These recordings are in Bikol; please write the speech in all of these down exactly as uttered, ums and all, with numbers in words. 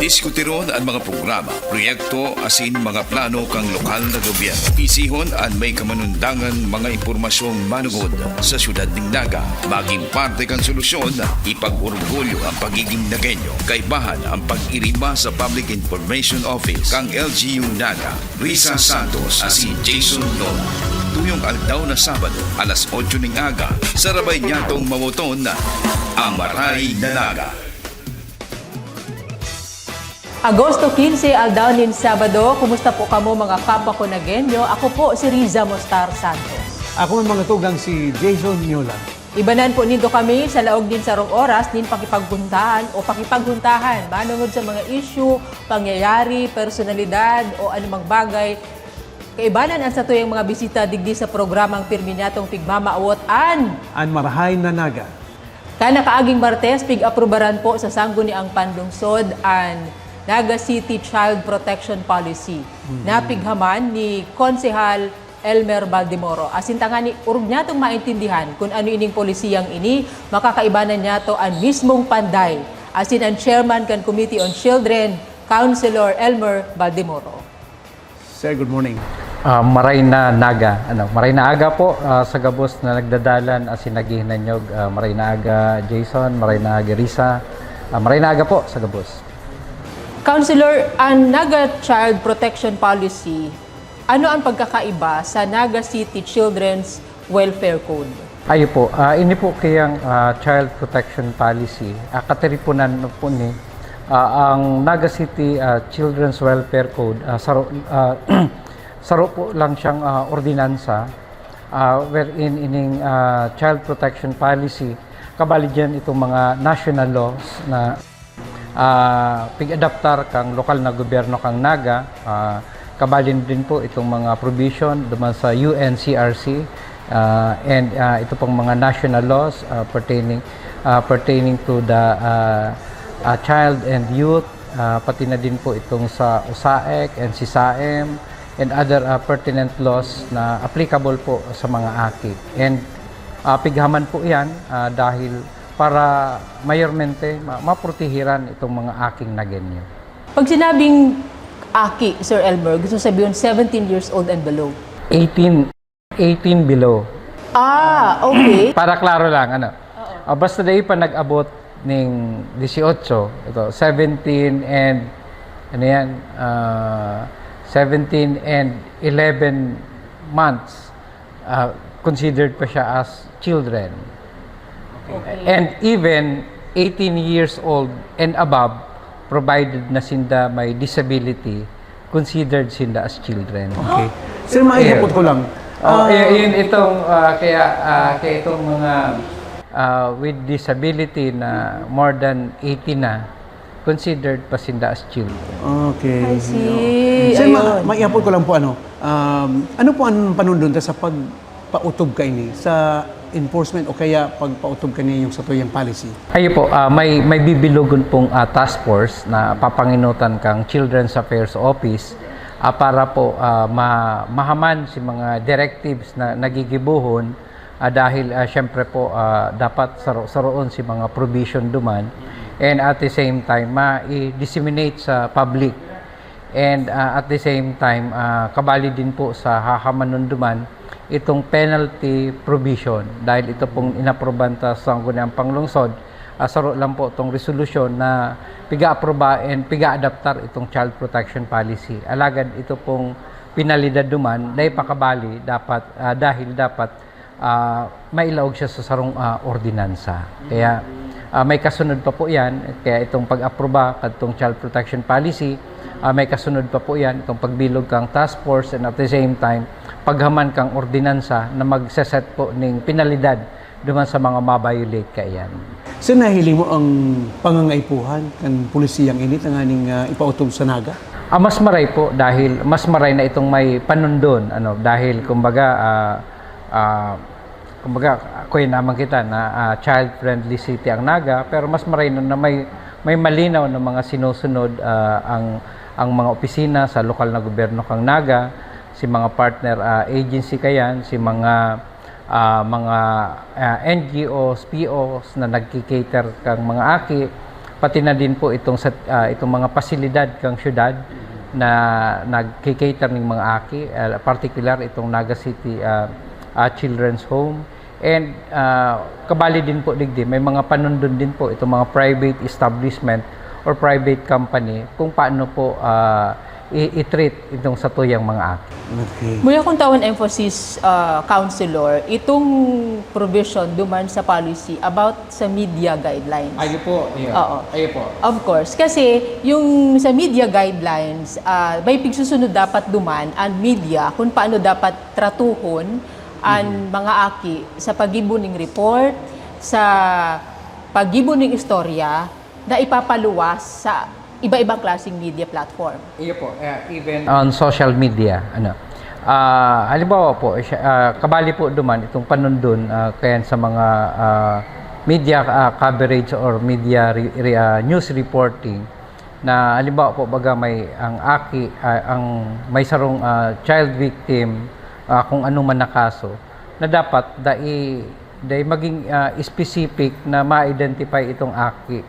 Diskutiron an mga programa, proyekto asin mga plano kan lokal na gobyerno. Pisihon an may kamanundangan mga impormasyong manugod sa syudad nin Naga. Magin parte kan solusyon, ipag-orgulyo an pagigin Nagueño. Kaibahan an pag-iriba sa Public Information Office kan L G U Naga. Risa Santos asin Jason Lola. Tuyong aldaw na Sabado, alas otso ning aga, sarabay niyatong mawoton na ang Maray na Naga. Agosto quince, aldaw nin Sabado. Kumusta po kamo, mga kapwa ko Nagueño? Ako po si Riza Mostar Santos. Ako ang mga tugang si Jason Miola. Ibanan po nindo kami sa laog nin sarong oras nin pakipaghuntahan o pakipaghuntahan manungod sa mga issue, pangyayari, personalidad o anumang bagay. Kaibanan an satuyang mga bisita digdi sa programang pirmi niyatong pigmamawot an An Marahay na Naga. Kan nakaaging Martes, pig-aprubaran po sa Sangguniang Panlungsod an Naga City Child Protection Policy na pighaman ni Konsehal Elmer Baldemoro. Asin tangani orog niyatong maintindihan kun ano ining polisiyang ini, makakaibanan niyato an mismong panday asin an chairman kan Committee on Children, Councilor Elmer Baldemoro. Sir, good morning. Ah, maray na naga, ano, maray na aga po ah, sa gabos na nagdadalan asin naghihinanyog. Ah, maray na aga Jason, maray na aga Risa, ah, maray na aga po sa gabos. Councilor, ang Naga Child Protection Policy, ano ang pagkakaiba sa Naga City Children's Welfare Code? Ayo po, ah, ini po kayang ah, Child Protection Policy, ah, katiripunan po ni ah, ang Naga City ah, Children's Welfare Code, ah, saro, ah, saro po lang siyang ah, ordinansa, ah, wherein ining ah, Child Protection Policy, kabali dyan itong mga national laws na ah, pig-adaptar kang lokal na gobyerno kang Naga, ah, kabali din po itong mga provision duman sa U N C R C, ah, and ah, ito pong mga national laws ah, pertaining ah, pertaining to the ah, ah, child and youth, ah, pati na din po itong sa usaek and sisaem and other ah, pertinent laws na applicable po sa mga aki. And ah, pighaman po yan ah, dahil para mayormente ma- maprotehiran itong mga aking Nagueño. Pag sinabing aki, Sir Elmer, gusto sabihin seventeen years old and below. eighteen, eighteen below. Ah, okay. Para klaro lang, ano. Ah, basta dai pa nag-abot ning dieciocho, ito, seventeen and, ano yan, ah, seventeen and eleven months, ah, considered pa siya as children. And even eighteen years old and above, provided na sinda may disability, considered sinda as children. Okay. Sir, maihapot ko lang. Oh, Ah, y- yun itong, ah, kaya, ah, kaya itong mga ah, with disability na more than eighty na, considered pa sinda as children. Okay. I see. Sir, ma- Ayun. maihapot ko lang po ano. Um, ano po ang panundon ta sa pagpautob kaini sa enforcement o kaya pagpautob kaini yung sa tuyang policy? Ayo po, ah, may may bibilogon pong ah, task force na papanginutan kang Children's Affairs Office ah, para po ah, ma- mahaman si mga directives na nagigibohon ah, dahil ah, syempre po ah, dapat saro- saroon si mga provision duman and at the same time ma-disseminate sa public. And ah, at the same time, ah, kabali din po sa hahamanon duman itong penalty provision dahil ito pong inaproban ta sa Sangguniang Panglungsod, ah, saro lang po itong resolusyon na piga-aproba and piga-adaptar itong child protection policy. Alagad ito pong penalidad duman, dahil pakabali dapat, ah, dahil dapat ah, mailaog siya sa sarong ah, ordinansa. Kaya ah, may kasunod pa po yan, kaya itong pag-aproba kadtong Child Protection Policy, ah, may kasunod pa po yan, itong pagbilog kang task force and at the same time, paghaman kang ordinansa na magseset po ning penalidad duman sa mga ma-violate kaiyan. Sir, nahiling mo ang pangangaipuhan kan polisiyang ini tanganing ah, ipautob sa Naga? Ah, mas maray po dahil mas maray na itong may panundon, ano, dahil kumbaga ah, ah, kumbaga kuya naman kita na ah, child friendly city ang Naga, pero mas maray na, na may may malinaw na mga sinusunod ah, ang ang mga opisina sa lokal na gobyerno kang Naga, si mga partner ah, agency kayan, si mga ah, mga ah, N G Os, P Os na nagki-cater kang mga aki, Pati na din po itong sa, ah, itong mga pasilidad kang syudad na nagki-cater ning mga aki, ah, partikular itong Naga City, ah, ah, Children's Home. And, ah, kabali din po digdi, may mga panundon din po itong mga private establishment or private company kung paano po, ah, i- i-treat itong satuyang mga aki. Okay. Muya kung taon emphasis, ah, Councilor, itong provision duman sa policy about sa media guidelines. Ayo po. Oo. Ayo po. Of course, kasi yung sa media guidelines, ah, may pigsusunod dapat duman ang media kung paano dapat tratuhon ang mga aki sa paggibo ning report, sa paggibo ning istorya na ipapaluwas sa iba-ibang klaseng media platform. Iyo po. Eh, even On social media, ano. Ah, halimbawa po, siya- ah, kabali po duman itong panundon, ah, kayan sa mga, ah, media, ah, coverage or media re- re- ah, news reporting na halimbawa po baga may ang aki, ah, ang may sarong, ah, child victim, ah, kung ano man na kaso, na dapat dai dai maging, ah, specific na ma-identify itong aki.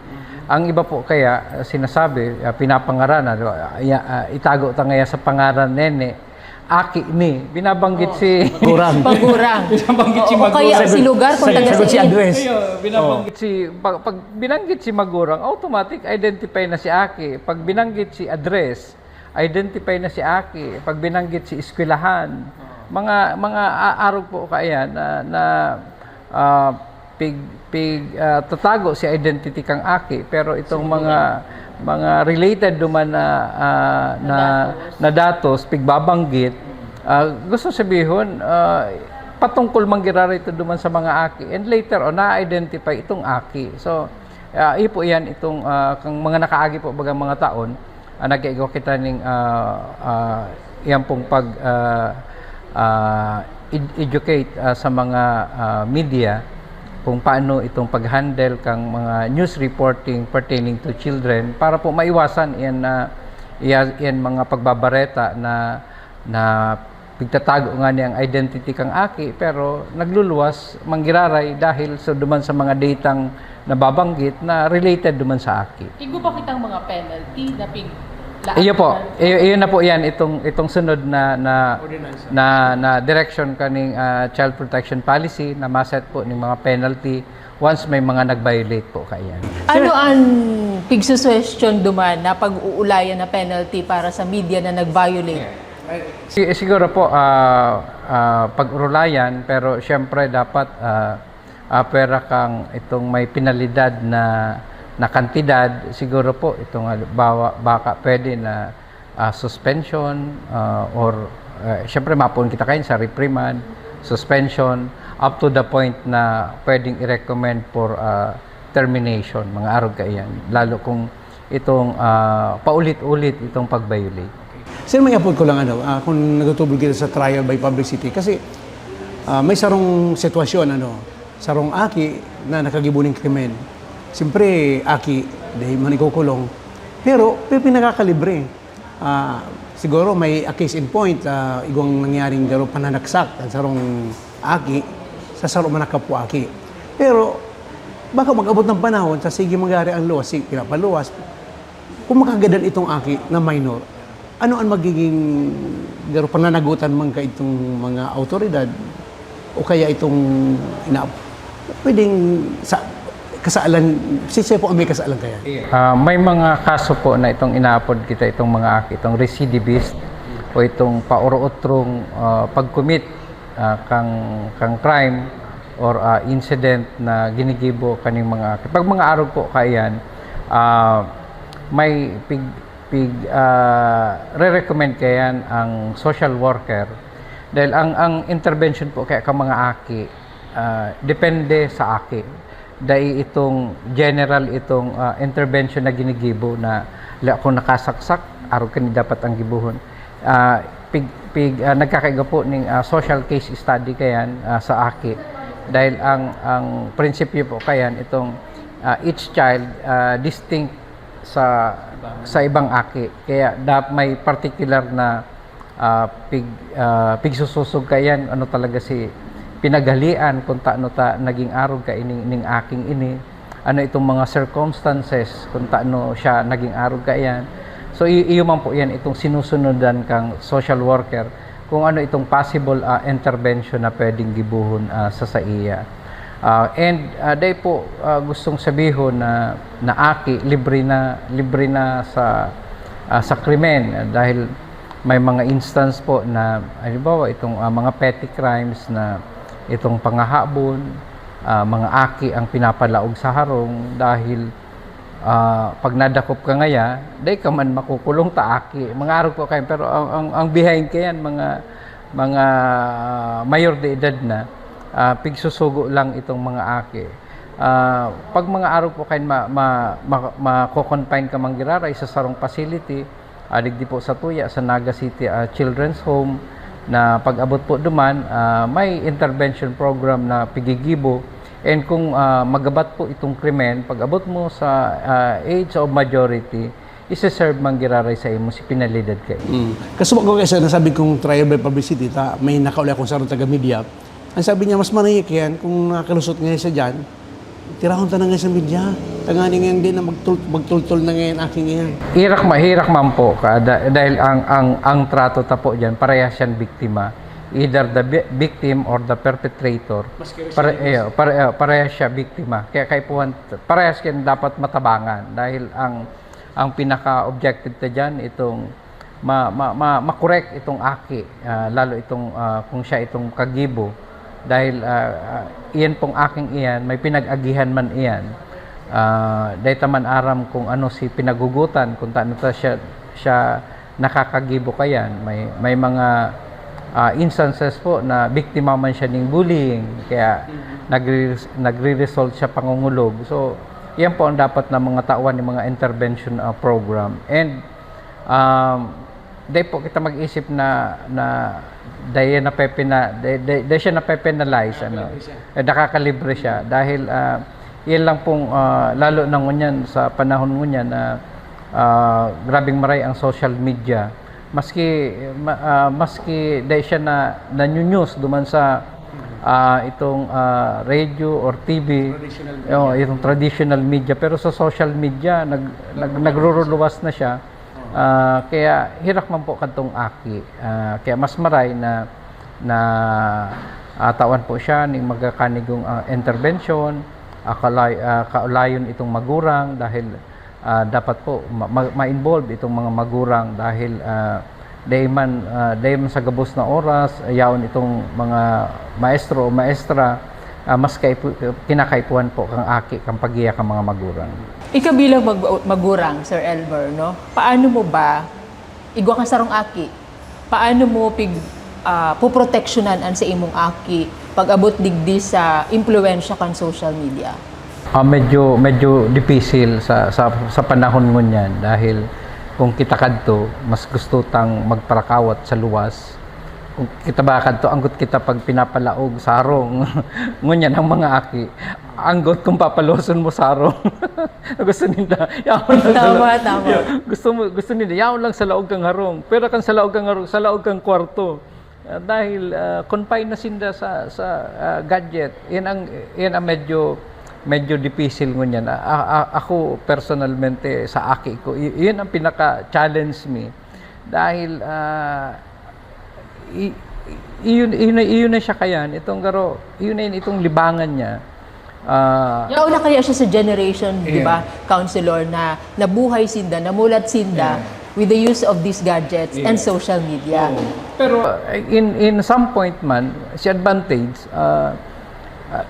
Ang iba po kaya, ah, sinasabi, ah, pinapangaranan, ah, ya- ah, itago ta ngaya sa pangaran nene, aki ni, binabanggit si Magurang. Pagurang. Binabanggit si Oo, o kaya Magurang. si lugar kung Sagot, taga sagot si saan. address. Ayun, binabanggit Si, pag, pag binanggit si Magurang, automatic identify na si aki. Pag binanggit si address, identify na si aki. Pag binanggit si eskwelahan, mga mga a- arog po kaya na, na ah, pig pig ah, tatago si identity kang aki, pero itong mga mga related duman na ah, na na datos pigbabanggit, ah, gusto sabihon, ah, patungkol man giraray ito duman sa mga aki, and later on na-identify itong aki. So, ah, iyo po yan itong ah, kang mga nakaagi po bagang mga taon, ah, nagkaigwa kita ning ah, ah, yan pong pag ah, ah, ed- educate ah, sa mga ah, media kung paano itong pag-handle kang mga news reporting pertaining to children para po maiwasan yan na yan, yan mga pagbabareta na na pigtatago nga niyang identity kang aki, pero nagluluwas manggiraray dahil sa duman sa mga datang nababanggit na related duman sa aki. Igwa ba kitang mga penalty na pig Iyo po. Iyo, iyo na po yan itong itong sunod na na na, na direction kaning ah, child protection policy na ma-set po ning mga penalty once may mga nag-violate po kaiyan. Ano ang pigsusuwestiyon duman na pag-uulayan na penalty para sa media na nag-violate? Si, siguro po ah ah, pag-urulayan, pero siyempre dapat ah ah, pwera kang itong may penalidad na na kantidad, siguro po itong halimbawa baka pwede na ah, suspension ah, or eh, siyempre mapuon kita kayo sa reprimand, suspension, up to the point na pwedeng i-recommend for ah, termination, mga arog kaiyan. Lalo kung itong ah, paulit-ulit itong pag-violate. Sir, may apod ko lang, ano, ah, kung nagtutubod kita sa trial by publicity, kasi ah, may sarong sitwasyon, ano, sarong aki na nakagibo ning krimen. Siyempre, aki, di man ikukulong. Pero, pi- pinakakalibre. Ah, siguro may a case in point, ah, igwang nangyaring garo pananaksak ang sarong aki sa saro man na kapwa aki. Pero, baka mag-abot ng panahon, sa sige mangyari ang luwas, si pinapaluwas, kung makagadan itong aki na minor, ano ang magiging garo pananagutan man ka itong mga awtoridad o kaya itong ina pwedeng sa kasalan, si Sepo ang may kasalan kaya? Ah, may mga kaso po na itong inaapod kita itong mga aki, itong recidivist o itong paurotrong ah, pag-commit ah, kang kang crime or ah, incident na ginigibo kaning mga aki. Pag mga arog po kaiyan, ah, may pig pig ah, re-recommend kaiyan ang social worker dahil ang ang intervention po kaya ka mga aki ah, depende sa aki. Dai itong general itong ah, intervention na ginigibo na la kung nakasaksak, arog kani dapat ang gibohon. Ah, pig pig ah, nagkakaiga po ning ah, social case study kayan ah, sa aki. Dahil ang ang prinsipyo po kayan itong ah, each child ah, distinct sa sa ibang aki. Kaya dap may particular na ah, pig ah, pigsususog kayan ano talaga si pinaghalian kung taano ta naging arog ka ining ning aking ini. ano itong mga circumstances kung taano siya naging arog kaiyan. So, i-, iyo man po yan itong sinusunodan kang social worker kung ano itong possible, ah, intervention na pwedeng gibohon, ah, sa saiya. Ah, and, ah, dai po, ah, gustong sabihon na, na aki libre na, libre na sa, ah, sa krimen, ah, dahil may mga instance po na, halimbawa, itong, ah, mga petty crimes na itong pangahabon, ah, mga aki ang pinapalaog sa harong dahil, ah, pag nadakop ka ngaya, dai ka man makukulong ta aki. Mga arog po kayan, pero ang, ang, ang behind kayan, mga, mga, ah, mayor de edad na, ah, pigsusugo lang itong mga aki. Ah, pag mga arog po kayan, ma-, ma-, ma-, mako-confine ka man giraray sa sarong facility, ah, digdi po sa tuya, sa Naga City, ah, Children's Home, na pag-abot po duman, ah, may intervention program na pigigibo. And kung, ah, magabat po itong krimen, pag-abot mo sa, ah, age of majority, isi-serve man giraray sa imo si penalidad kayo. Mm. Kasuba ko kay sir, nasabi kong trial by publicity, ta may nakauli akong sarong taga-media. Ang sabi niya, mas marayek yan kung nakalusot ngayon siya dyan, tirahon ta na ngayon sa media. Tanganing ngayon din na magtul-, magtultol na ngayon aking iyan. Hirak ma-, hirak man po ka, da-, dahil ang, ang, ang trato ta po dyan, parehas siyang biktima. Either the vi-, victim or the perpetrator. Maski Pare-, residivist. Eh, pare-, eh, parehas siya biktima. Kaya kaipuhan, parehas yan dapat matabangan. Dahil ang, ang pinaka-objective ta dyan, itong ma-, ma-, ma-, ma-correct itong aki, ah, lalo itong, ah, kung siya itong kagibo. Dahil, ah, ah, iyan pong aking iyan, may pinag-agihan man iyan. Ah, dai ta man aram kung ano si pinagugutan, kung taano ta siya, siya nakakagibo kayan. May, may mga, ah, instances po na biktima man siya ning bullying, kaya Mhm. nagre-, nagre-result siya pangungulog. So, yan po ang dapat na mga tawan ng mga intervention, ah, program. And, um, dai po kita mag-isip na, na dai yan napepena-, dai, dai, dai siya nape-penalize, ano. Nakakalibre siya. Eh, nakakalibre siya. Dahil, ah, yan lang pong, ah, lalo na ngunyan, sa panahon ngunyan na, ah, grabing maray ang social media. Maski, ma-, ah, maski dai siya na, nanyunyus duman sa, ah, itong, ah, radio or T V, Traditional media. Oh, itong traditional media. Pero sa social media, nag-, nag-, nagruruluwas na siya. Oo. Ah, kaya hirak man po kadtong aki. Ah, kaya mas maray na, na, ah, tawan po siya ning magakanigong, ah, intervention, ah, kalay-, ah, kaulayon itong magurang dahil, ah, dapat po ma-, ma-, ma-involve itong mga magurang dahil, ah, dai man, ah, dai man sa gabos na oras, yaon itong mga maestro o maestra, ah, mas kaipu-, kinakaipuhan po kang aki, kang paggiya kang mga magurang. Ika bilang mag-, magurang, Sir Elmer, no? Paano mo ba, igwa kang sarong aki, paano mo pig-, ah, poproteksyonan an sa imong aki pag-abot digdi sa impluwensya kan social media? Ah, medyo, medyo dipisil sa, sa, sa panahon ngunyan dahil kung kita kadto, mas gusto tang magparakawat sa luwas. Kung kita ba kadto, anggot kita pag pinapalaog sa harong. Ngunyan, ang mga aki, anggot kung papaluson mo sa harong. Gusto ninda, yaon lang sa Tama, la-, tama. Gusto mo, gusto ninda, yaon lang sa laog kang harong. Pero kan sa laog kang harong, sa laog kang kwarto. Ah, dahil, ah, confined na sinda sa, sa, ah, gadget. Yan ang, yan ang medyo, medyo dipisil ngunyan. A-, a-, a-, ako, personalmente, sa aki ko, y-, yun ang pinaka-challenge me. Dahil, ah, i-, i-, iyon, iyon na, iyon na siya kayan, itong garo, iyon na yun, itong libangan niya. Ah, Yaon na kaya siya sa generation, di Yeah. ba, Counselor, na nabuhay sinda, namulat sinda Yeah. with the use of these gadgets and Yeah. social media? Oo. Pero, uh, in, in some point man, si advantage, ah, ah,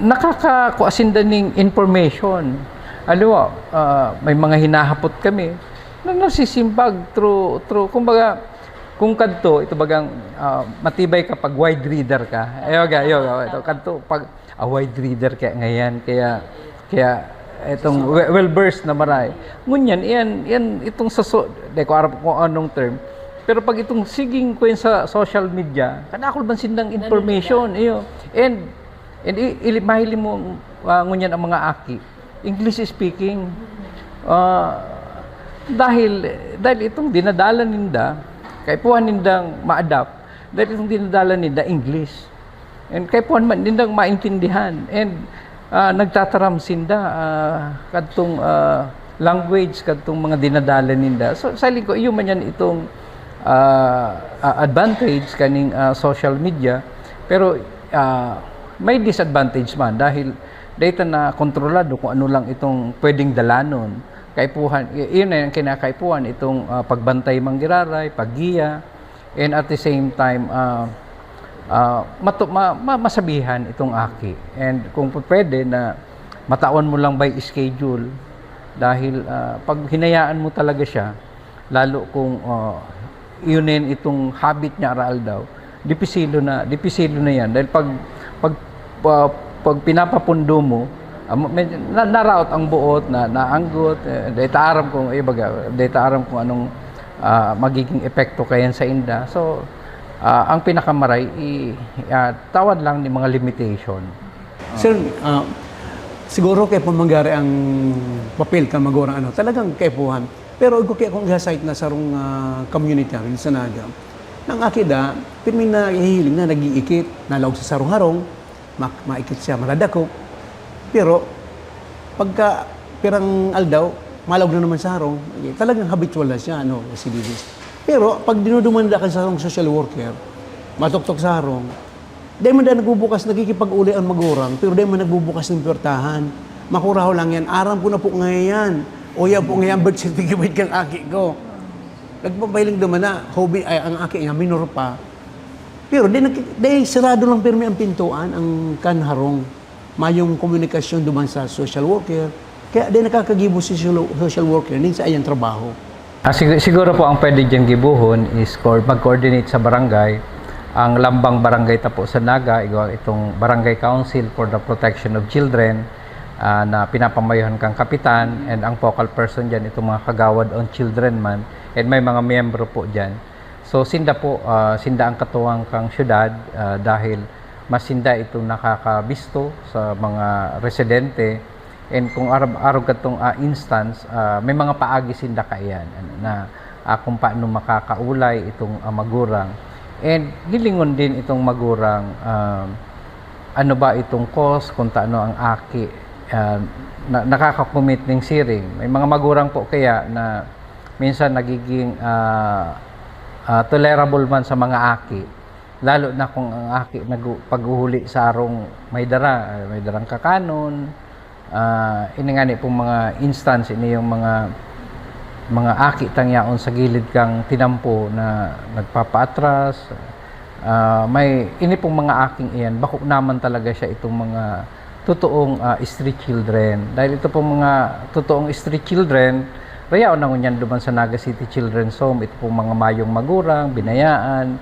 nakakakuha sinda ning information. Aliwa, ah, may mga hinahapot kami na nasisimbag through, through, kumbaga, kung kadto, ito bagang, ah, matibay ka pag wide reader ka. Ayaw ga, ayaw ga, ito, kadto, pag, ah, wide reader kaya ngayon, kaya, kaya itong we-, well-versed na maray. Ngunyan, iyan, iyan, itong sa so-, di ko aram kung anong term, pero pag itong siging ko yun sa social media, kanakol man sindang information, iyo. And, and i-, ili-, mahiling mo, ah, ngunyan ang mga aki, English speaking. Ah, dahil, dahil itong dinadala ninda, kaipuhan nindang ma-adapt, dahil itong dinadala ninda, English. And kaipuhan man nindang maintindihan. And Ah, nagtataram sinda, ah, kadtong, ah, language, kadtong mga dinadala ninda. So, sa lingkod, iyo man yan itong, ah, ah, advantage kaning, ah, social media. Pero, ah, may disadvantage man dahil data na kontrolado kung ano lang itong pwedeng dalanon. Kaipuhan, i-, yun na yung kinakaipuhan, itong, ah, pagbantay manggiraray, paggiya, and at the same time, ah, ah, matu-, ma-, ma-, masabihan itong aki. And kung pwede na matawan mo lang by schedule, dahil, ah, pag hinayaan mo talaga siya, lalo kung, ah, yun na yun itong habit niya araw-daw, dipisilo na, dipisilo na yan. Dahil pag, pag, pa-, pag pinapapundo mo, ah, ma-, medyo na-, naraot ang buot, na-, naanggot, eh, dahil taaram kung, eh, baga, dahil taaram kung anong, ah, magiging epekto kayan sa inda. So, ah, ang pinakamaray, i-, ah, tawad lang ni mga limitation. Sir, ah, siguro kay pamanggari ang papel kan magurang ano, talagang kaipuhan. Pero igwa kaya kung i-cite na sarong, ah, community rin sa Naga. Nang aki da, pirmi na hihiling na nag-iikit, nalaog sa sarong harong, ma-, maikit siya, madadakop. Pero pagka pirang aldaw, malaog na naman sa harong, eh, talagang habitual na siya, ano, si Didis. Pero pag dinuduman da kan sarong social worker, matuktok sa harong, dai man da nagbubukas, nakikipag-uli ang magurang, pero dai man nagbubukas ng puwertahan. Makuraho lang yan, aram ko na po ngayon yan. O yan po ngayon, birth certificate kang aki ko. Nagpapahiling naman na, hobby, ay, ang aki niya, minor pa. Pero di, nag, di sarado lang pirmi ang pintuan, ang kan harong. Mayong komunikasyon duman sa social worker. Kaya di nakakagibo si social, social worker nin sa iyang trabaho. Ah, sig-, siguro po ang pwede diyang gibuhon is co-, mag-coordinate sa barangay. Ang lambang barangay ta po sa Naga, igwa itong Barangay Council for the Protection of Children, ah, na pinapamayohan kang kapitan, and ang focal person dyan, itong mga kagawad on children man, and may mga miyembro po dyan. So, sinda po, ah, sinda ang katuwang kang syudad, ah, dahil mas sinda itong nakakabisto sa mga residente. And kung arab-, arog katong, ah, instance, ah, may mga paagi sinda kaiyan, ano, na, ah, kung paano makakaulay itong, ah, magurang. And hilingon din itong magurang, ah, ano ba itong cause kung taano ang aki, ah, na, nakaka-commit ning siring. May mga magurang po kaya na minsan nagiging, ah, ah, tolerable man sa mga aki, lalo na kung ang aki nag-, pag-uhuli sa arong may dara, ah, may darang kakanon, ah, ini ngani pong mga instance, ini yung mga, mga aki tang yaon sa gilid kang tinampo na nagpapaatras, ah, may, ini pong mga aking iyan, bako naman talaga siya itong mga totoong, ah, street children. Dahil ito pong mga totoong street children, rayaon na ngunyan duman sa Naga City Children's Home, ito pong mga mayong magurang, binayaan,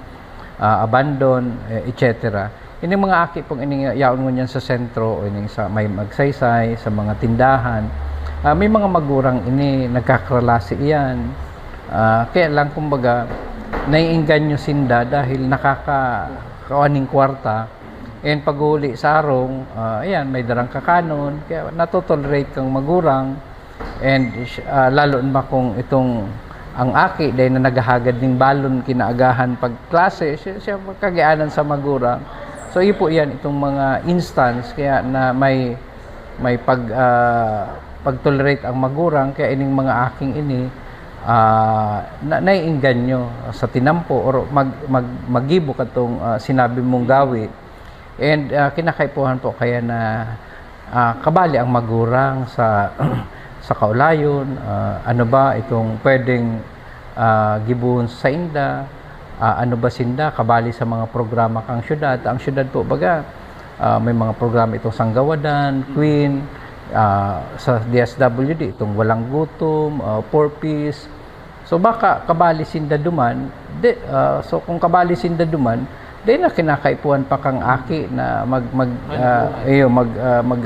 ah, abandon, eh, et cetera. Ining mga aki pong ini yaon ngunyan sa sentro o ining sa may magsaysay, sa mga tindahan, ah, may mga magurang ini nagkakralasi iyan. Ah, kaya lang, kumbaga, naiengganyo sinda dahil nakaka-, kawaning kwarta. And pag-uuli sa arong, ah, ayan, may darang kakanon, kaya natotolerate kang magurang. And, ah, lalo na kung itong ang aki, dahil na naghahagad ning balon, kinaagahan pag klase, siya, siya kagianan sa magurang. So, iyo po yan, itong mga instance, kaya na may, may pag, ah, pag-tolerate ang magurang, kaya ining mga aking ini, ah, na, naiengganyo sa tinampo or mag, mag, magibo katong, ah, sinabi mong gawi. And, ah, kinakaipuhan po kaya na, ah, kabali ang magurang sa, sa kaulayon, ah, ano ba itong pwedeng, ah, gibohon sa inda, ah, ano ba sinda kabali sa mga programa kang syudad. Ang syudad po, baga, ah, may mga programa itong Sanggawadan, Queen, ah, sa D S W D, itong Walang Gutom, ah, Four Ps. So, baka kabali sinda duman, di, ah, so, kung kabali sinda duman, di na kinakaipuhan pa kang aki na mag, mag, ah, iyo, mag, ah, mag,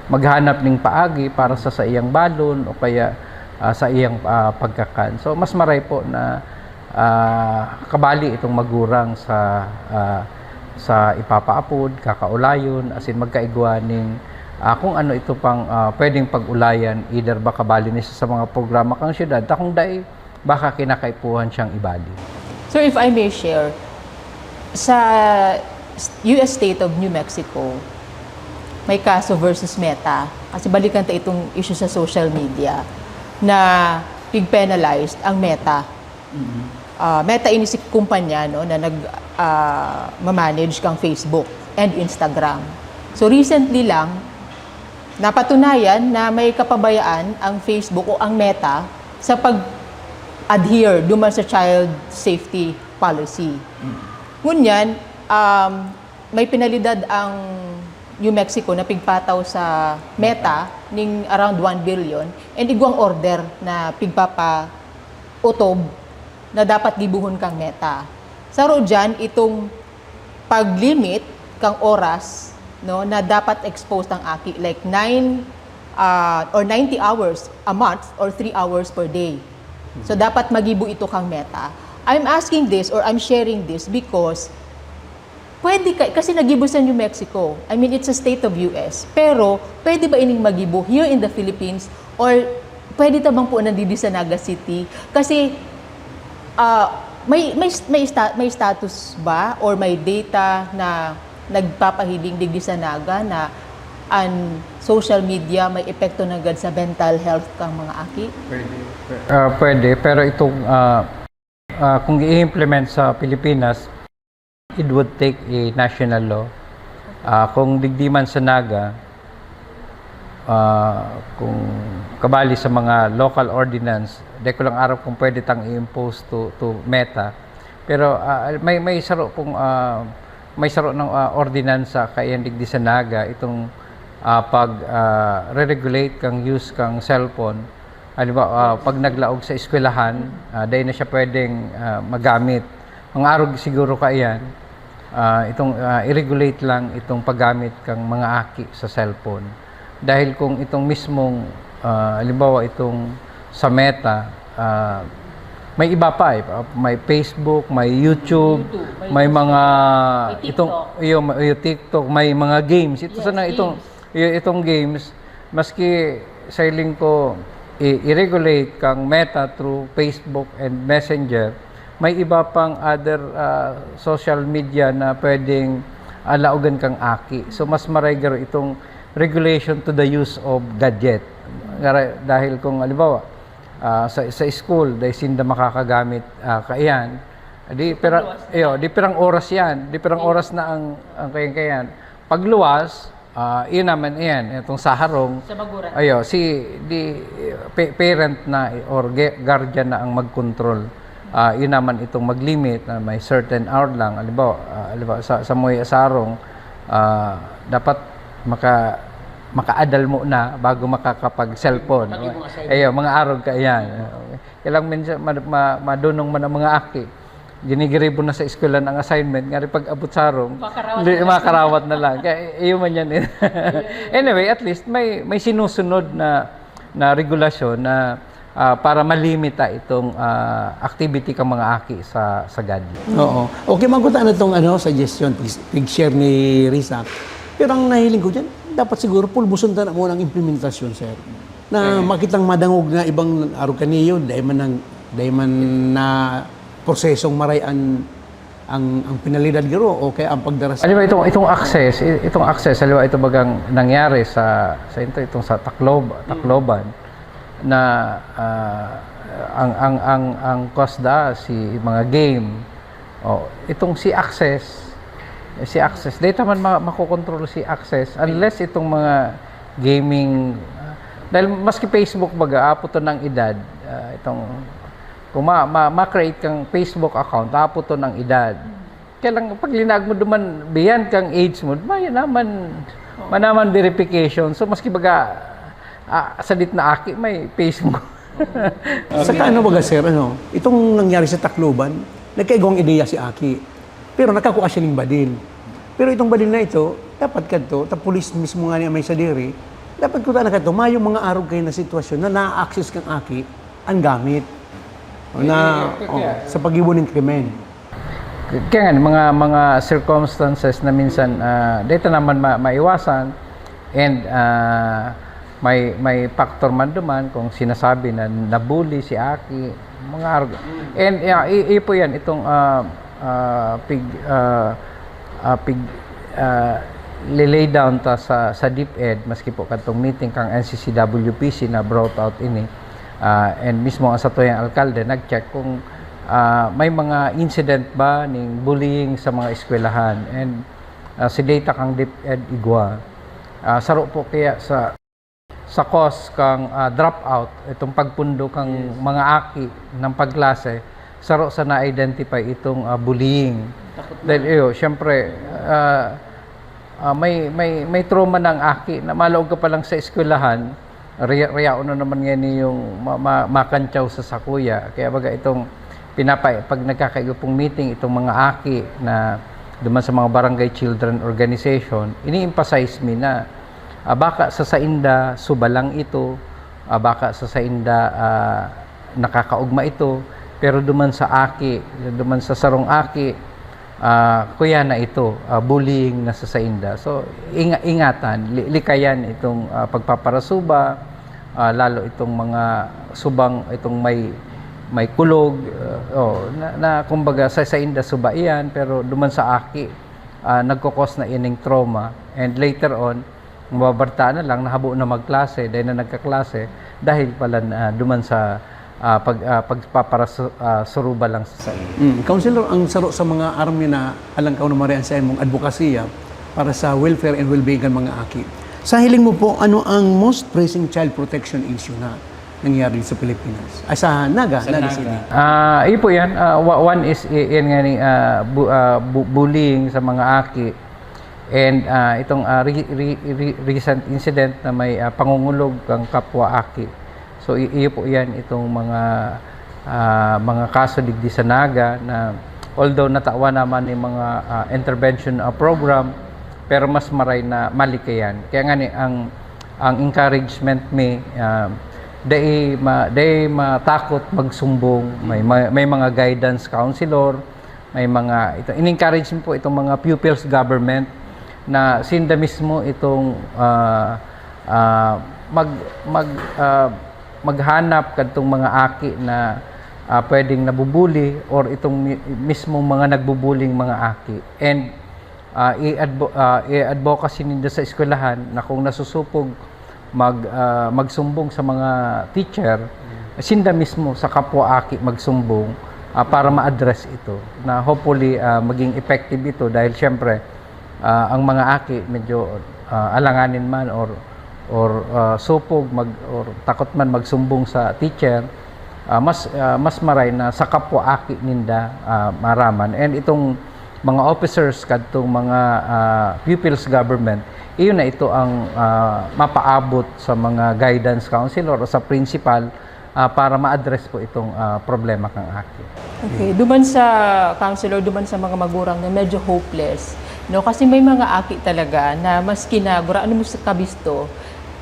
maghanap ning paagi para sa, sa iyang balon o kaya, ah, sa iyang, ah, pagkakan. So, mas maray po na, ah, kabali itong magurang sa, ah, sa ipapaapod, kakaulayon, asin magkaigwa ning, ah, kung ano ito pang, ah, pwedeng pag-ulayan, either ba kabali ni sa, sa mga programa kang syudad, ta kung dai, baka kinakaipuhan siyang ibali. Sir, if I may share, sa U S state of New Mexico, May kaso versus Meta. Kasi balikan ta itong issue sa social media na pig-penalized ang Meta. Ah, Meta ini si kumpanya, no, na nag, ah, ma-manage kang Facebook and Instagram. So recently lang, napatunayan na may kapabayaan ang Facebook o ang Meta sa pag-adhere duman sa child safety policy. Ngunyan, um, may penalidad ang New Mexico na pigpataw sa Meta ning around one billion, and igwang order na pigpapautob na dapat gibohon kang Meta. Saro diyan itong pag-limit kang oras, no, na dapat exposed ang aki, like nine, ah, or ninety hours a month or three hours per day. So, dapat magibo ito kang Meta. I'm asking this or I'm sharing this because pwede ka, kasi nagibo sa New Mexico. I mean, it's a state of U S. Pero, pwede ba ining magibo here in the Philippines? Or pwede ta bang po nandidi sa Naga City? Kasi, ah, may, may, may, sta- may status ba or may data na nagpapahiling digdi sa Naga na an social media may epekto nanggad sa mental health kang mga aki? Ah, pwede, pero itong, ah, ah, kung i-implement sa Pilipinas, it would take a national law. Ah, kung digdi man sa Naga, ah, kung kabali sa mga local ordinance, di ko lang aram kung pwede tang i-impose to, to Meta. Pero ah, may, may saro pong, ah, may saro ng, ah, ordinansa kaiyan digdi sa Naga, itong, ah, pag, ah, re-regulate kang use kang cellphone. Halimbawa, ah, pag naglaog sa eskwelahan, ah, dai na siya pwedeng, ah, magamit. Ang arog siguro kaiyan, ah, itong, ah, i-regulate lang itong paggamit kang mga aki sa cellphone. Dahil kung itong mismong, ah, halimbawa, itong sa Meta, ah, may iba pa eh. May Facebook, may YouTube, YouTube, may may mga may itong TikTok. Iyo, may iyo, TikTok, may mga games. Ito Yes, sana itong games. iyo, itong games, maski sa hiling ko i- i-regulate kang Meta through Facebook and Messenger, may iba pang other ah, social media na pwedeng alaogan kang aki. So mas maray garo itong regulation to the use of gadget. Ngara- Dahil kung halimbawa, ah, sa, sa school, dahil sinda makakagamit ah, kaiyan, di pirang, iyo, di pirang oras yan, di pirang oras na ang, ang kaiyan-kaiyan. Pagluwas, ah, yun naman yan, itong sa harong, Sa baguran. Ayo, si di pa- parent na or ge- guardian na ang magkontrol. Ah, yun naman itong mag-limit na may certain hour lang. Halimbawa, ah, halimbawa sa sa muya sa harong, ah, dapat maka makaadal mo na bago makakapag-cellphone. Pati mga assignment. Ayo, mga arog ka yan. Kailang minsan ma, ma, madunong man ang mga aki. Ginigiribo na sa eskwela ang assignment, ngari pag abot sa harong, Makarawat li- na lang. makarawat na lang. Kaya iyo man yan. Eh. Anyway, at least may may sinusunod na na regulasyon na ah, para malimita itong ah, activity kang mga aki sa sa gadget. Oo. Okay, magkuta na itong ano, suggestion, pig- pig-share ni Rizak. Pero ang nahiling ko dyan, dapat siguro pulbuson ta na muna ang implementasyon, sir. Na makitang madangog na ibang arog kaniyo, dahil man, ang, dahil man na prosesong maray ang, ang, ang penalidad garo o kaya ang pagdaras. Alam mo, itong, itong access, i- itong access, alam mo, ito bagang nangyari sa, sa ito, itong sa Taclob, Tacloban, na ah, ang, ang, ang, ang cause da, si mga game. Oh, itong si access, si access, dahil man ma- makokontrol si access, unless itong mga gaming, ah, dahil maski Facebook baga, apo to ng edad, ah, itong, kung ma, ma, ma-create kang Facebook account, apo to ng edad. Kaya lang, pag linag mo duman, beyond kang age mo, may naman, manaman verification. So, maski baga, ah, sa dit na aki, may Facebook. Saka ano baga, sir, ano, itong nangyari sa Tacloban, nagkaigwang ideya si Aki. Pero nakakua siya ng badil. Pero itong badil na ito, dapat kadto, ta pulis mismo nga niya may sadiri, dapat ko na kadto, mayong mga arog kayo na sitwasyon na na-access kang Aki ang gamit na oh, sa pag-ibo ng krimen. Kaya nga, mga, mga circumstances na minsan, ah, dito naman ma- maiwasan, and ah, may, may factor man duman kung sinasabi na nabully si Aki, mga arog. And yeah, i- ipo yan, itong ah, ah, pig, ah, ah, pig, ah, Lilay down ta sa, sa DepEd, maski po kadtong meeting kang N C C W P C na brought out ini, ah, and mismo ang satuyang alkalde nag-check kung, ah, may mga incident ba ning bullying sa mga eskwelahan. And, ah, si data kang DepEd igwa, ah, saro po kaya sa, sa cause kang, ah, dropout, itong pagpundo kang Yes. mga aki ng pagklase, saro sa na-identify itong, ah, bullying. Takot na. Dahil, iyo, siyempre, ah, ah, may, may, may trauma ng aki na malaog ka pa lang sa eskwelahan, riya-, riyaon na naman ngayon yung ma-, ma-, makantyaw sa sakuya. Kaya baga itong pinapa-, pag nagkakaiba pong meeting, itong mga aki na duman sa mga barangay children organization, ini-emphasize mi na, ah, baka sa sainda, suba lang ito, ah, baka sa sainda, ah, nakakaugma ito, pero duman sa aki, duman sa sarong aki, ah, kuya na ito, ah, bullying na sa sainda. So, inga-, ingatan, li-, likayan itong, ah, pagpaparasuba, ah, lalo itong mga subang, itong may, may kulog, ah, oh, na, na kumbaga sa sainda suba iyan, pero duman sa aki, ah, nagkokos na ining trauma. And later on, mababartaan na lang, nahabo na magklase, dahil na nagkaklase, dahil pala, ah, duman sa, ah, pag, ah, pagpaparasu-, ah, suruba lang sa sain. Mm. Councilor, ang saro sa mga army na alangkaw na marian sa imong adbokasiya para sa welfare and well-being kan mga aki. Sa hiling mo po, ano ang most pressing child protection issue na nangyayari sa Pilipinas? Ay, sa Naga, Sa Naga Naga. City. Ah, iyo po yan. Ah, wa-, one is, i-, yan nga ni, ah, bu-, ah, bu-, bullying sa mga aki. And, ah, itong, ah, re-, re-, re-, recent incident na may, ah, pangungulog ang kapwa aki. So, i-, iyo po yan, itong mga, ah, mga kaso digdi sa Naga na although natawan naman yung mga, ah, intervention, ah, program, pero mas maray na malikayan. Kaya nga ni, ang, ang encouragement mi, ah, dai ma-, dai matakot magsumbong, may, may, may mga guidance counselor, may mga, ito, in-encourage mi po itong mga pupils government na sinda mismo itong, ah, ah, mag-, mag-, ah, maghanap kadtong mga aki na, ah, pwedeng nabubuli or itong mi-, mismong mga nagbubuling mga aki. And, ah, i-advo-, ah, i-advocacy ninda sa eskwelahan na kung nasusupog mag-, ah, magsumbong sa mga teacher, sinda mismo sa kapwa aki magsumbong, ah, para ma-address ito. Na hopefully, ah, maging effective ito dahil siyempre, ah, ang mga aki medyo, ah, alanganin man or, or, ah, supog mag-, or takot man magsumbong sa teacher, ah, mas, ah, mas maray na sa kapwa aki ninda, ah, maraman. And itong mga officers kadtong mga, ah, pupils government, iyon na ito ang, ah, mapaabot sa mga guidance counselor o sa principal, ah, para ma-address po itong, ah, problema kang aki. Okay. Duman sa counselor, duman sa mga magurang na medyo hopeless, no? Kasi may mga aki talaga na maski na gurano mo sa kabisto,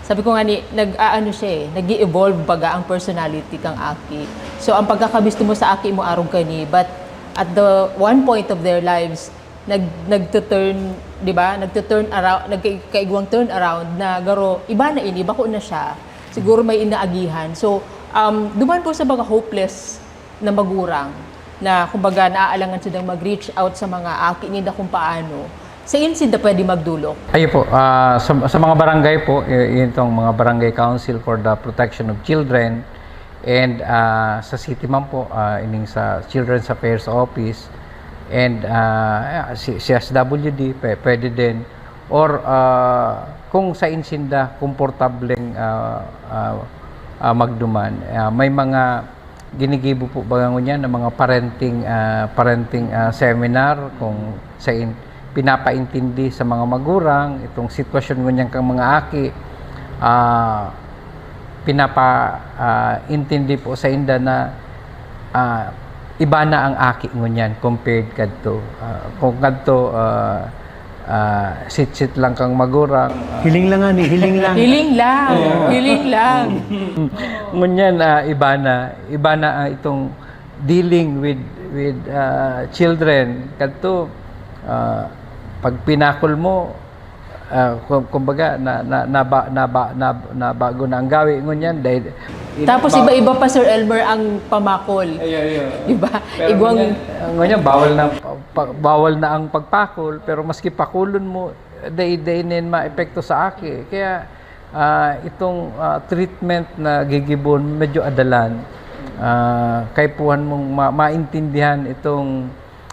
sabi ko nga ni, nag-aano siya eh, nag-i-evolve baga ang personality kang aki. So, ang pagkakabisto mo sa aki mo arog kani, but at the one point of their lives, nag-, nagtuturn, di ba? Nagtuturn around, nagkaigwang turn around na garo, iba na ini, bako na siya. Siguro may inaagihan. So, um, duman po sa mga hopeless na magurang na, kumbaga, naaalangan silang mag-reach out sa mga aki ninda kung paano. Sain sinda pwede magdulok? Ayun po, ah, sa, sa mga barangay po, y-, yun tong mga Barangay Council for the Protection of Children, and, ah, sa city man po, ah, ining sa Children's Affairs Office, and, ah, si, C S W D, pwe-, pwede din. Or, ah, kung sain sinda komportableng, ah, ah, ah, magduman. Ah, may mga ginigibo po baga ngunyan na mga parenting, ah, parenting, ah, seminar kung sain pinapaintindi sa mga magurang itong sitwasyon ngunyan kang mga aki. Ah, pinapa, ah, intindi po sa inda na, ah, iba na ang aki ngunyan compared kadto. Ah, kung kadto, ah, ah, sitsit lang kang magurang, ah, Hiling lang ani, hiling lang. Hiling lang. Oo. Hiling lang. Ngunyan, ah, iba na, iba na, ah, itong dealing with, with, ah, children. Kadto, ah, pag pinakol mo, ah, kum-, kumbaga, na, na, naba-, naba-, nab-, nabago na ang gawi ngunyan dahil Tapos iba-iba pa, Sir Elmer, ang pamakol. Ay, ay, ay. Di ba? Pero Igwang ngunyan, ngunyan, bawal na, pa-, bawal na ang pagpakol, pero maski pakulon mo, Dai, dai nin maepekto sa aki. Kaya, ah, itong, ah, treatment na gigibon, medyo adalan. Ah, kaipuhan mong ma-, maintindihan itong,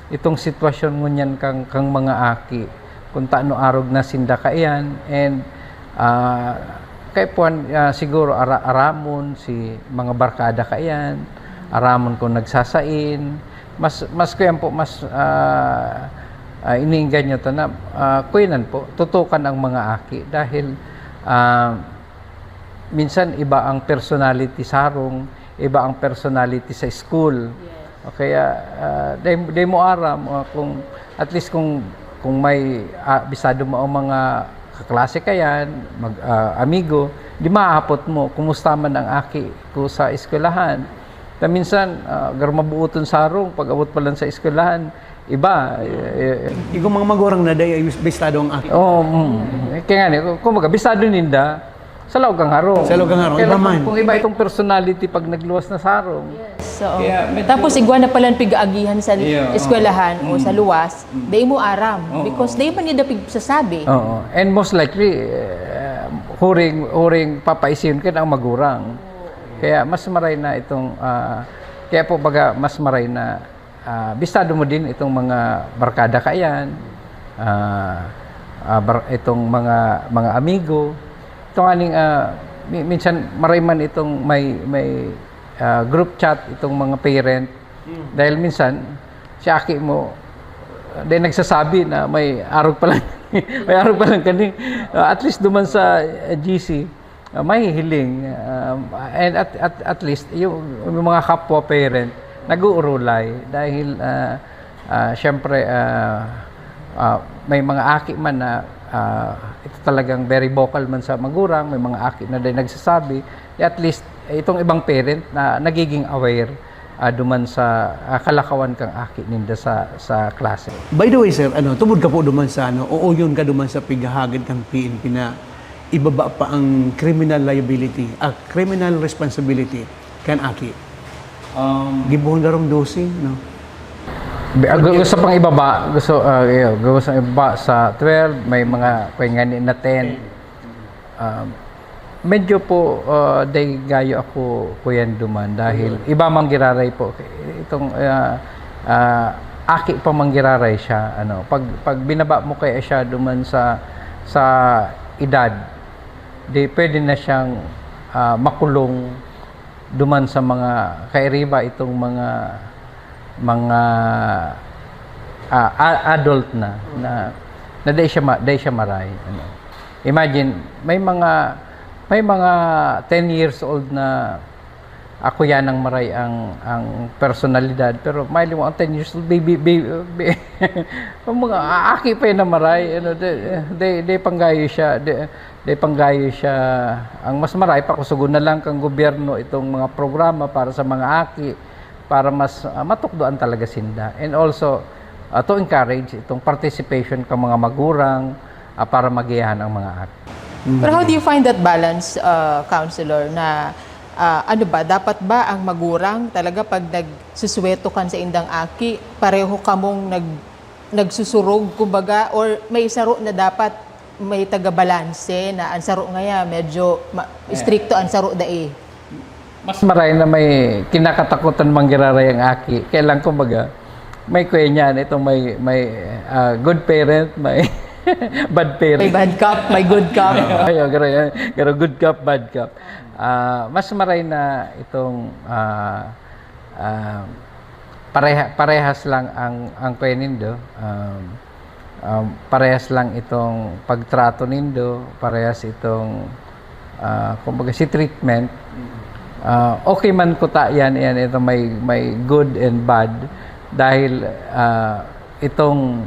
itong sitwasyon ngunyan kang, kang mga aki. Kung taano arog na sinda kaiyan, and, ah, kaipuhan, ah, siguro ara-, aramon si mga barkada kaiyan, aramon kung nagsasain, mas, mas kuyan po, mas, ah, ah, iniengganyo ta na, ah, kuyanan po, tutukan ang mga aki dahil, ah, minsan iba ang personality sa harong, iba ang personality sa school. Yes. O kaya, ah, dai, dai mo aram, ah, kung, at least kung, kung may, ah, bisado mo ang mga kaklase ka yan, mag, ah, amigo, di maapot mo, "Kumusta man ang aki ko sa eskwelahan?" Ta minsan, ah, garo mabuoton sa harong, pag-abot pa lang sa eskwelahan, iba, eh, eh, Igong mga magurang na dai ay bistado ang aki. Oo, mm. Kaya nga, kumbaga, bisado ninda sa laog kan harong. Sa laog kan harong, Kaya iba lang man. Kung iba itong personality pag nagluwas na sa harong. Yes, oo. Kaya medyo Tapos igwa na pala ang pig-aagihan sa Yeah, oo. eskwelahan o sa Mm. luwas, Mm. dai mo aram. Oo. Because dai man nila pigsasabi. Oo. And most likely, eh, huring, huring papaisin ka ng magurang. Kaya mas maray na itong, ah, kaya po baga mas maray na, ah, bistado mo din itong mga barkada kaiyan, ah, ah, bar-, itong mga, mga amigo. Itong aning, ah, mi-, minsan maray man itong may, may, ah, group chat itong mga parent. Hmm. Dahil minsan, si aki mo, ah, dahil nagsasabi na may arog pa lang, may arog pa lang kani. Ah, at least duman sa, ah, G C, ah, mahihiling. Um, and at, at, at least, yung, yung mga kapwa parent, nag-uurulay. Dahil, ah, ah, siyempre, ah, ah, may mga aki man na, ah, ito talagang very vocal man sa magurang, may mga aki na din nagsasabi. At least, itong ibang parent na nagiging aware, ah, duman sa, ah, kalakawan kang aki ninda sa, sa klase. By the way, sir, ano, tubod ka po duman sa, ano, uuyon ka duman sa pighahagad kang P N P na ibaba pa ang criminal liability, ah, criminal responsibility kan aki. Um, Gibohon darong dose, no? Bi-, ah, gu-, gusto pang ibaba, gusto, ah, iyo, gusto ibaba sa twelve, may mga, kaya nga ni na ten. Um, medyo po, ah, dai gayo ako kuyan duman dahil iba mang giraray po. Itong, ah, ah, aki pa mang giraray siya, ano, pag, pag binaba mo kaya siya duman sa, sa edad, di pwede na siyang, ah, makulong duman sa mga kairiba itong mga, mga, ah, a-, adult na, na, na dai siya ma-, dai siya maray, ano. Imagine, may mga, may mga ten years old na ako yan ang maray ang, ang personalidad, pero may limo ang ten years old, baby, baby, baby, ang mga aaki pa yan na maray, ano, de, de, de panggayo siya, de, de panggayo siya. Ang mas maray, pakusugon na lang kang gobyerno itong mga programa para sa mga aki, para mas, ah, matukdoan talaga sinda. And also, ah, to encourage itong participation kang mga magurang, ah, para magiyahan ang mga aki. Pero how do you find that balance, uh, Counselor, na, ah, ano ba, dapat ba ang magurang talaga pag nagsusuweto kan sa indang aki, pareho kamong nag-, nagsusurog, kumbaga, or may saro na dapat may tagabalanse na ang saro ngaya medyo ma-, Eh. istrikto, ang saro dai? Mas maray na may kinakatakutan manggiraray ang aki. Kaya lang, kumbaga, may kuya niyan, itong may, may, ah, good parent, may bad parent. May bad cop, may good cop. Ayo, garo yan. Garo good cop, bad cop. Ah, mas maray na itong, ah, ah, pareha-, parehas lang ang, ang kuya nindo. Um, um, parehas lang itong pagtrato nindo, parehas itong, ah, kumbaga, si treatment. Ah, okay man kuta yan, yan, ito may, may good and bad. Dahil, ah, itong,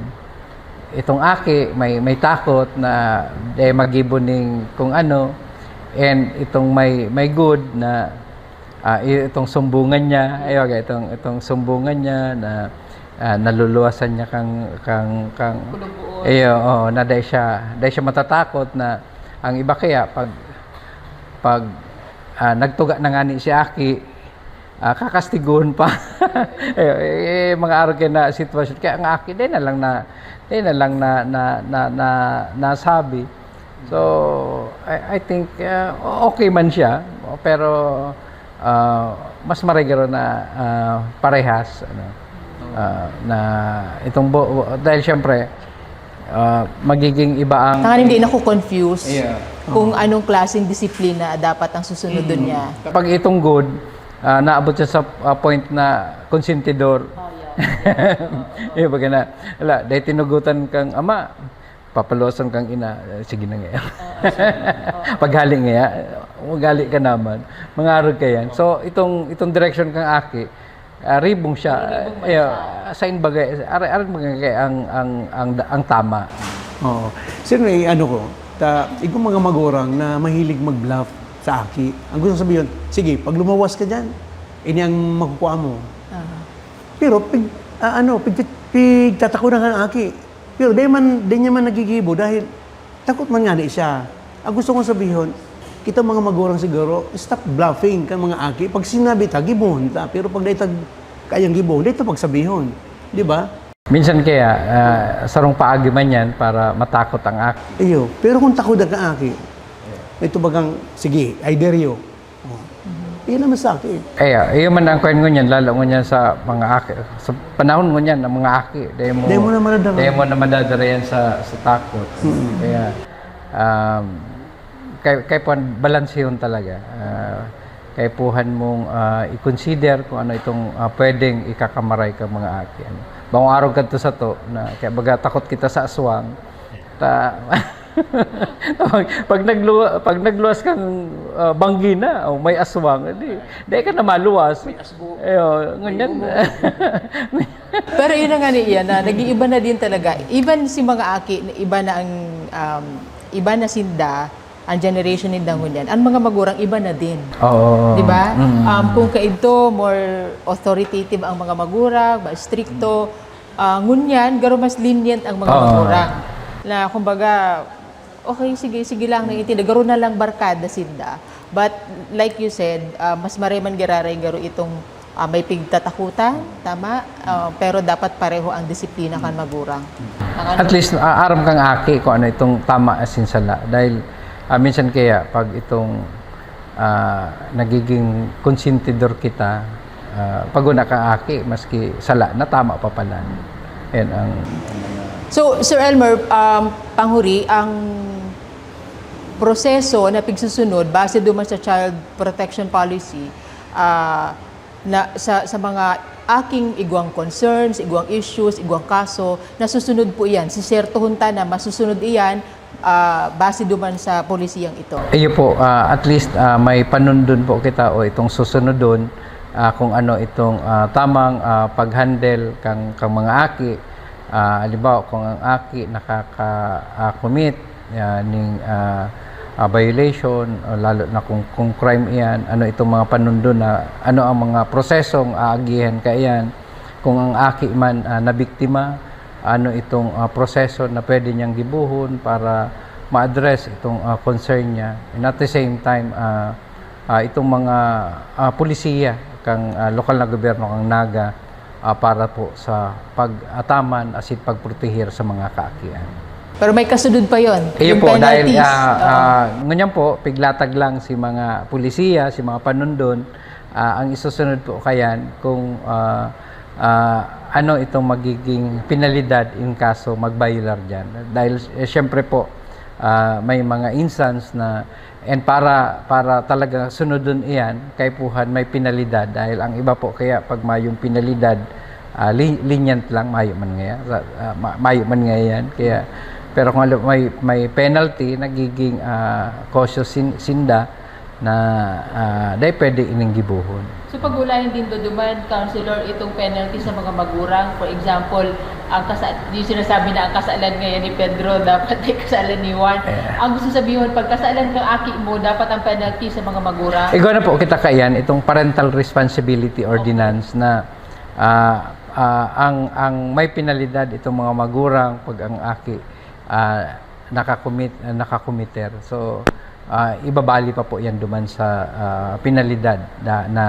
itong aki, may, may takot na, eh, magibo ning kung ano, and itong may, may good na, ah, i-, itong sumbungan niya, ayaw, itong, itong sumbungan niya na, ah, naluluwasan niya kang, kang, kang Kulong buot. Iyo, oo, na dai siya, dai siya matatakot na ang iba kaya pag, pag, ah, nagtuga na ngani si aki, ah, kakastiguhon pa. Eh, eh, mga arog kaya na sitwasyon. Kaya ang aki, di na lang na, di na lang na, na, na, na, nasabi. So, I, I think, ah, okay man siya, pero, ah, mas maray garo na, ah, parehas, ano, ah, na itong bo-, dahil siyempre, ah, magiging iba ang Tanganing di na ko confuse Yeah. kung anong klaseng disiplina dapat ang susunodon Mm. niya. Pag itong good, ah, naabot siya sa, ah, point na konsentidor. Oh, yeah. Yung baga na, wala, dahil tinugutan kang ama, papaluwasan kang ina, eh, sige na nga. Oo, sige. Oo. Paghali nga, maghali ka naman. Mangarog ka yan. So, itong, itong direction kang aki, ah, ribong siya. Ribong man Ayo, siya. Sa in bagay, ar-, ar-, bagay ang, ang, ang, ang tama. Oo. Sir, may ano ko, ta, igong mga magurang na mahilig mag-bluff sa aki. Ang gusto sabihin, "Sige, pag lumawas ka dyan, ini ang makukuha mo." Aha. Pero, pig-, ah, ano, pig-, pigtatakunan ka ng aki. Pero di man, di niya man nagigibo dahil takot man nga di siya. Ang gusto kong sabihin, kita mga magurang siguro, stop bluffing kan mga aki. Pag sinabi ta, gibohon ta. Pero pag dahil tag-, kayang gibohon, dahil ta pagsabihon. Di ba? Minsan kaya, ah, sarong paagi man yan para matakot ang aki. Iyo, pero kung takot ang aki, ito bagang, "Sige, I dare you." Oh. Iyan naman sa akin. Kaya, iyon man ang kwan ngunyan, lalo ngunyan sa mga aki. Sa panahon ngunyan, ang mga aki, dahil mo, Dahil mo na madadala. dahil mo na madadala yan sa, sa takot. Mm. Kaya, um, kay, kay puhan, balansehon talaga. Ah, kay puhan mong, ah, i-consider kung ano itong, ah, pwedeng ikakamaray ka mga aki. Ano. Bang arog kadto sa to, na, kaya baga takot kita sa aswang. Ta-, pag, pag nagluwa-, pag nagluwas kang, ah, banggi na, o may aswang, di, di ka na maluwas. May asgo. Ayo, ngunyan. May ulo. Pero yun na nga ni Ian, na nag-iiba na din talaga. Even si mga aki, iba na ang, um, iba na sinda, ang generation ninda ngunyan. Ang mga magurang, iba na din. Oo. Di ba? Mm. Um, kung kaidto, more authoritative ang mga magurang, mas stricto. Ah, ngunyan, garo mas lenient ang mga Oo. magurang. Na, kumbaga, "Okay, sige, sige lang, naiintindihan." Garo na lang barkada sinda. But, like you said, ah, mas maray man giraray garo itong, ah, may pigtatakutan, tama? Ah, pero dapat pareho ang disiplina kan magurang. Ang ano At least, ah, aram kang aki kung ano itong tama asin sala. Dahil, ah, minsan kaya, pag itong, ah, nagiging konsentidor kita, ah, pag una kang aki, maski sala na, tama pa pala. Yan ang So, Sir Elmer, um, panghuri, ang proseso na pigsusunod base duman sa Child Protection Policy, ah, na sa, sa mga aking igwang concerns, igwang issues, igwang kaso, nasusunod po iyan. Sisertohon ta na masusunod iyan, ah, base duman sa polisiyang ito. Iyo po, ah, at least, ah, may panundon po kita o itong susunodon, ah, kung ano itong, ah, tamang, ah, pag-handle kang, kang mga aki. Ah, halimbawa, kung ang aki nakaka-, ah, commit, ah, ning, ah, ah, violation, o lalo na kung, kung crime iyan, ano itong mga panundon na, ano ang mga prosesong aagihan kaiyan, kung ang aki man, ah, nabiktima, ano itong, ah, proseso na pwede niyang gibohon para ma-address itong, ah, concern niya. And at the same time, ah, ah, itong mga, ah, polisiya kang, ah, lokal na gobyerno kang Naga, ah, para po sa pag-ataman asin pagproteher sa mga kaakian. Pero may kasunod pa yon, Iyo yung po, dahil, penalties. ah, Oo. ah, ngunyan po, piglatag lang si mga polisiya, si mga panundon, ah, ang isusunod po kayan kung, ah, ah, ano itong magiging penalidad in kaso mag-violar dyan. Dahil, eh, siyempre po, ah, may mga instance na, and para, para talaga sunodon iyan, kaipuhan may penalidad. Dahil ang iba po kaya pag mayong penalidad, ah, li-, lenient lang, mayo man ngaya, sa, ah, ma-, mayo man ngaya yan. Kaya, pero kung alam, may, may penalty, nagiging, ah, cautious sin-, sinda, na, ah, dai pwede ining gibohon. So, pag-ulayan din do duman, Counselor, itong penalty sa mga magurang. For example, ang kasa-, yung sinasabi na ang kasalan ngayon ni Pedro, dapat ay kasalan ni Juan. Yeah. Ang gusto sabihin, pag kasalan kang aki mo, dapat ang penalty sa mga magurang. Igwa na po kita kaiyan, itong Parental Responsibility Ordinance na, ah, ah, ang, ang may penalidad itong mga magurang pag ang aki, ah, nakakumit-, ah, nakakumiter. So, ah, ibabali pa po yan duman sa, ah, penalidad na, na,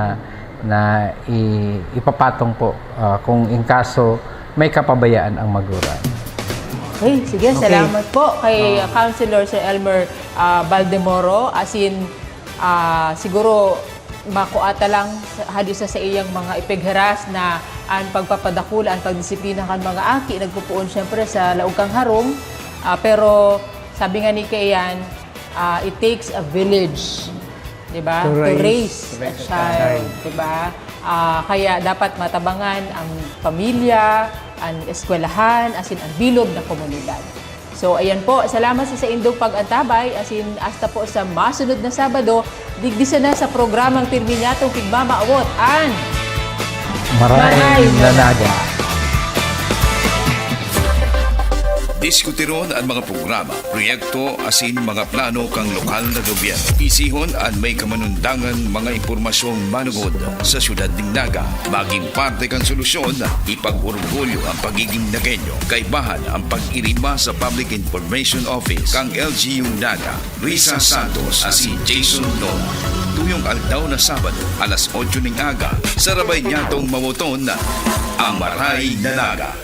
na i- ipapatong po, ah, kung in kaso may kapabayaan ang magulang. Okay, sige, Okay. Salamat po kay Councilor Sir Elmer ah, Baldemoro. As in, ah, siguro makuata lang sa- hadi sa, sa iyang mga ipighiras na an pagpapadakula, an pagdisiplina kan mga aki nagpupuon siyempre sa laog kang harong. Ah, pero sabi nga ni Kian, ah, it takes a village, di ba? To To raise- raise a raise a child, child. Di ba? Ah, kaya dapat matabangan ang pamilya, ang eskwelahan, asin ang bilog na komunidad. So, ayan po. Salamat sa saindong pag-antabay. Asin hasta po sa masunod na Sabado, digdi sana sa programang pirmi niyatong pigmamaawot, an Maray Maray na Naga. Diskutiron an mga programa, proyekto asin mga plano kan lokal na gobyerno. Isihon an may kamanundangan mga impormasyong manugod sa siyudad nin Naga. Magin parte kan solusyon, ipag-orgulyo an pagigin Nagueño. Kaibahan an pag-irima sa Public Information Office kan L G U Naga. Risa Santos asin Jason Nola. Tuyong aldaw na Sabado, alas otso ning aga, sarabay niyatong mawoton an Maray na Naga.